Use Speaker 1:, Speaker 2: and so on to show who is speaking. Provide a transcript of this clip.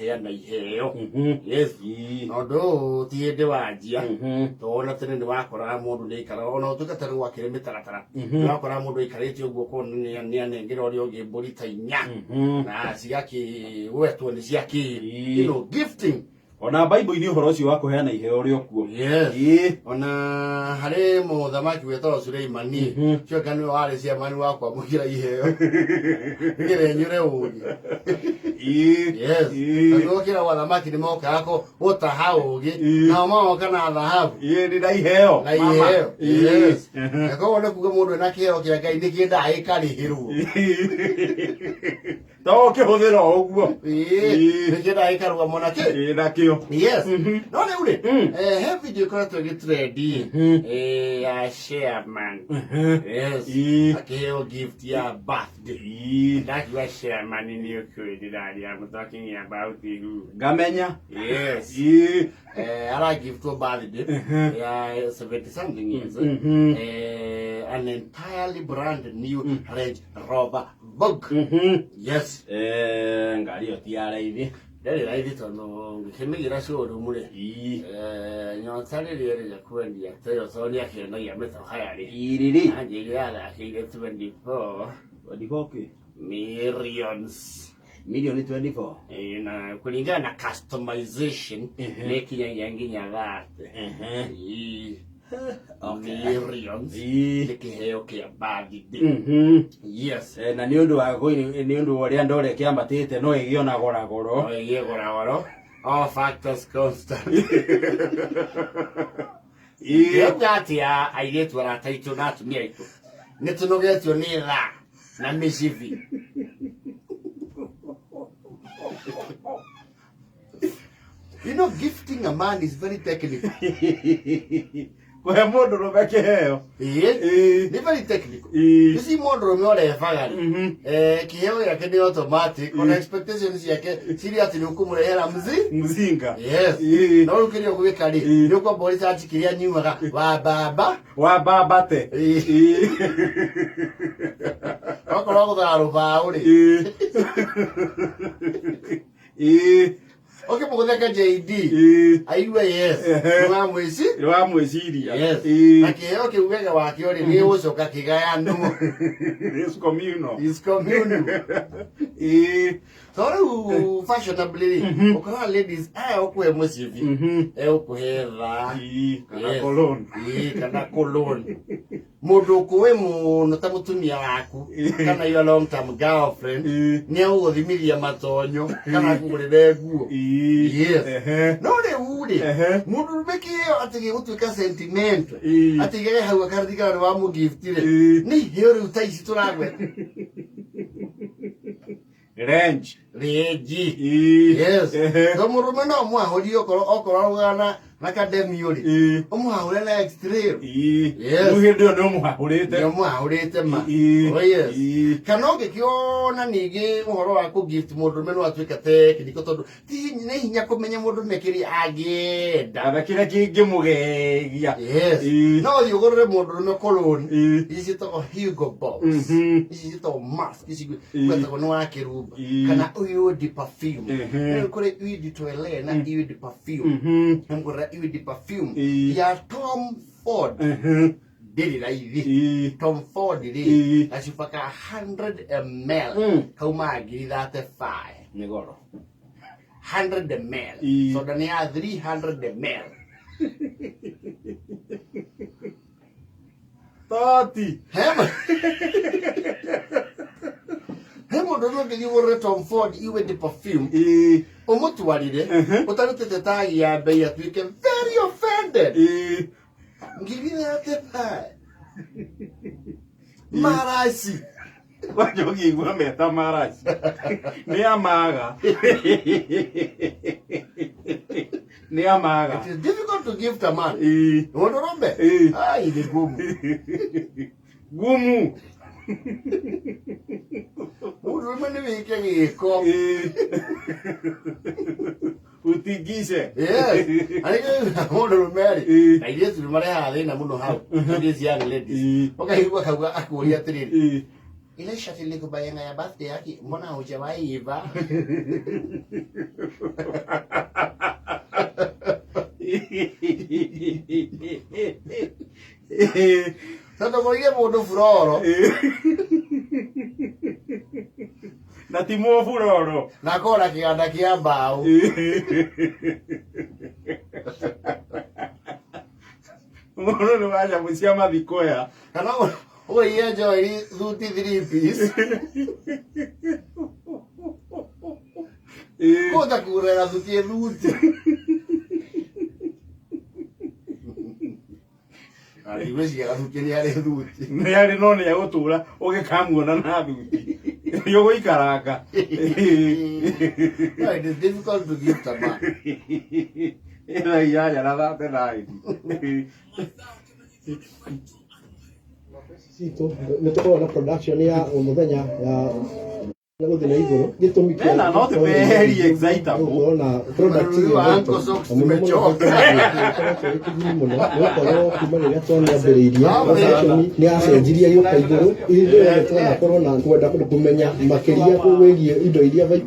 Speaker 1: Kũheana iheo. Yes. Na ũndũ ũyũ ti hĩndĩ wanjia. Tondũ tene nĩ wakoraga mũndũ nĩ aikaraga ona ũtuĩka ta rĩu wakĩrĩ mĩtaratara. Nĩ wakoraga mũndũ aikarĩte ũguo ũkona nĩ anengera ũrĩa ũngĩ mbũri ta inya. Na cigakĩgwetwo nĩ cia kĩ. Gifting.
Speaker 2: Ona Bible-inĩ ũhoro ũcio wa kũheana iheo ũrĩ o kuo.
Speaker 1: Yes. Ona harĩ mũthamaki wetagwo Suleimani, ũcio nĩwe warĩ ciamani wa kwamũkĩra iheo nĩgetha enyũre ũũgĩ. Yes. Tondũ okĩra wathamaki nĩ mokaga gũtaha ũũgĩ, nao magoka na thahabu.
Speaker 2: Ĩĩ, nĩ na iheo.
Speaker 1: Na
Speaker 2: Mama.
Speaker 1: iheo. Yes. Na koguo nĩ kuga mũndũ ena kĩheo kĩa Ngai nĩ kĩendaga gĩkarĩhĩrwo.
Speaker 2: To ũkĩhũthĩra o ũguo.
Speaker 1: Ĩĩ, nĩ kĩendaga gĩkarũgamwo na kĩ?
Speaker 2: Ĩĩ, nakĩo.
Speaker 1: Yes. No rĩu rĩ, he video ĩkoretwo ĩgĩtrend ya chairman. Yes. Akĩheo gift ya birthday. Ndakiuga chairman nĩ ũkĩũĩ ndĩraria, I'm talking about who.
Speaker 2: Ngamenya.
Speaker 1: Yes. Aragiftwo birthday ya 70 something years. An entirely brand new Range Rover Vogue. Yes.
Speaker 2: Ngari ĩyo ti ya raithi.
Speaker 1: Ndĩrĩ raithi tondũ ngĩkĩmĩgĩra showroom rĩ, nyota rĩrĩa ĩrĩa kwendia teyo tondũ nĩ akĩendagia mĩtoka rĩ.
Speaker 2: Irĩrĩ.
Speaker 1: Anjĩrire athakĩire 24
Speaker 2: 24 kĩ?
Speaker 1: Millions.
Speaker 2: Milioni 24.
Speaker 1: Na kũringana na customization nĩ ĩkinyagia nginya 30. Ĩĩ. Millions. Nĩ kĩheo kĩa birthday. Yes.
Speaker 2: Na nĩ ũndũ wa nĩ ũndũ wa ũrĩa ndore kĩambatĩte no ĩgĩe ona goragoro.
Speaker 1: No ĩgĩe goragoro. All factors constant. Ndĩrauga atĩa airĩtu arata aitũ na atumia aitũ nĩ tũnogetio nĩ thaa na mĩcibi. Gifting a man is very technical.
Speaker 2: Kũhe mũndũ rũme kĩheo.
Speaker 1: Ĩĩ. Nĩ very technical. You see, mũndũ rũme ũrebaga rĩ, kĩheo gĩake nĩ automatic, ona expectation ciake cirĩ atĩ nĩ ũkũmũrehera mzi
Speaker 2: Mzinga.
Speaker 1: Yes. No rĩu kĩrĩa ũgwĩka rĩ, nĩ ũkwamba research kĩrĩa anyuaga wa baba.
Speaker 2: Wa baba te.
Speaker 1: Okorwo gũthara rũbaũ rĩ, ũkĩmũgũtheka JD aigue yes. Nĩ wamwĩci
Speaker 2: Nĩ wamwĩciria.
Speaker 1: Yes. Na kĩheo kĩu wega wakĩo rĩ, nĩ gũcoka kĩgayanwo.
Speaker 2: It's communal.
Speaker 1: Is communal. To rĩu fashionably rĩ, ũkoraga ladies aya ũkũhe mũcibi, egũkũhe thaa.
Speaker 2: Kana
Speaker 1: Yes.
Speaker 2: cologne.
Speaker 1: Ĩĩ, kana cologne. Mũndũ ũkũĩ mũno ta mũtumia waku kana your long term girlfriend nĩ agũgũthimithia matonyo kana akũgũrĩre nguo. Yes. No rĩu rĩ, mũndũ rũme kĩheo atĩ gĩgũtuĩka sentiment, atĩ igage hau akaririkana nĩ wamũgift rĩ, nĩ iheo rĩu ta ici tũragweta.
Speaker 2: Range.
Speaker 1: Rĩnji. Yes. To mũndũrũme no ũmũhahũrie okorwo arũgaga na kademio rĩ, ũmũhahũre na X-Trail. Yes.
Speaker 2: Rĩu hĩndĩ ĩyo nĩ ũmũhahũrĩte.
Speaker 1: Nĩ ũmũhahũrĩte ma. Oh, yes. Kana ũngĩkĩona ningĩ ũhoro wa kũ-gift mũndũrũme no atuĩke technical tondũ ti nĩ hinya kũmenya mũndũrũme kĩrĩa angĩenda.
Speaker 2: Kana kĩrĩa kĩngĩmũgegia.
Speaker 1: Yes. No ũthiĩ ũgũrĩre mũndũrũme cologne. Ici ciĩtagwo Hugo Boss. Ici ciĩtagwo mask. Ici gwetagwo nĩ wa kĩrumba. Kana eau de perfume. Rĩu kũrĩ eau de toilette na eau de perfume. Nĩngũrĩra eau de perfume ya Tom Ford. Ndĩrĩ raithi. Tom Ford rĩ, gacuba ka 100 ml kaumaga ngiri 35.
Speaker 2: Nĩ goro.
Speaker 1: 100 ml. Soda nĩ ya 300 ml.
Speaker 2: Toti.
Speaker 1: He mũndũ ũrĩa ũngĩthiĩ ũgũrĩre Tom Ford eau de perfume, ũmũtwarire ũtarutĩte tagi ya mbei atuĩke very offended. Ngiri 35. Maraci.
Speaker 2: Kwanja ũngĩigua meta maraci nĩ amaga, nĩ amaga.
Speaker 1: It is difficult to gift a man. Mũndũ rũme? Ai, nĩ ngumu.
Speaker 2: Gumu.
Speaker 1: Mũndũ rũme nĩ wĩke gĩko.
Speaker 2: Utingice.
Speaker 1: Yes. Arĩkĩ mũndũ rũme rĩ, na airĩtu nĩ marehaga thĩna mũno hau. These young ladies. Ũkaigua kauga akũria atĩrĩrĩ, ile shati nilikubayenga ya birthday yake mbona hujawahi ivaa? Tondũ mũige mũndũ buroro.
Speaker 2: Na ti mũburoro.
Speaker 1: Na akorwo na kĩganda kĩa mbaũ.
Speaker 2: Mũndũ nĩ wa nyamũ cia mathikoya.
Speaker 1: Kana ũgũrĩire Joeli thuti 3 piece. Kũhota kũgũrĩra thuti thuti. Ndigwĩciria gathuti nĩ arĩ thuti.
Speaker 2: Nĩ arĩ no nĩ egũtũra ũgĩkamuona na thuti. Nĩ ũgũikaranga.
Speaker 1: No, it is difficult to gift a man.
Speaker 2: Ĩna inyanya na 39.
Speaker 3: Citũ nĩ tũkoragwo na production ya o mũthenya ya na gũthiĩ na igũrũ gĩtũmi kĩa
Speaker 2: Men are not very excitable.
Speaker 3: gũkorwo na product
Speaker 1: Rĩu
Speaker 3: ĩyo
Speaker 1: Uncle Socks
Speaker 3: na mũno mũno
Speaker 1: tumechoka.
Speaker 3: ĩkoretwo ĩ kĩguni mũno nĩ gũkorwo kuma rĩrĩa twamĩambĩrĩirie production nĩ yacenjirie gĩũka igũrũ ithuĩ twanakorwo na kwenda kũmenya makĩria wĩgiĩ indo iria Vital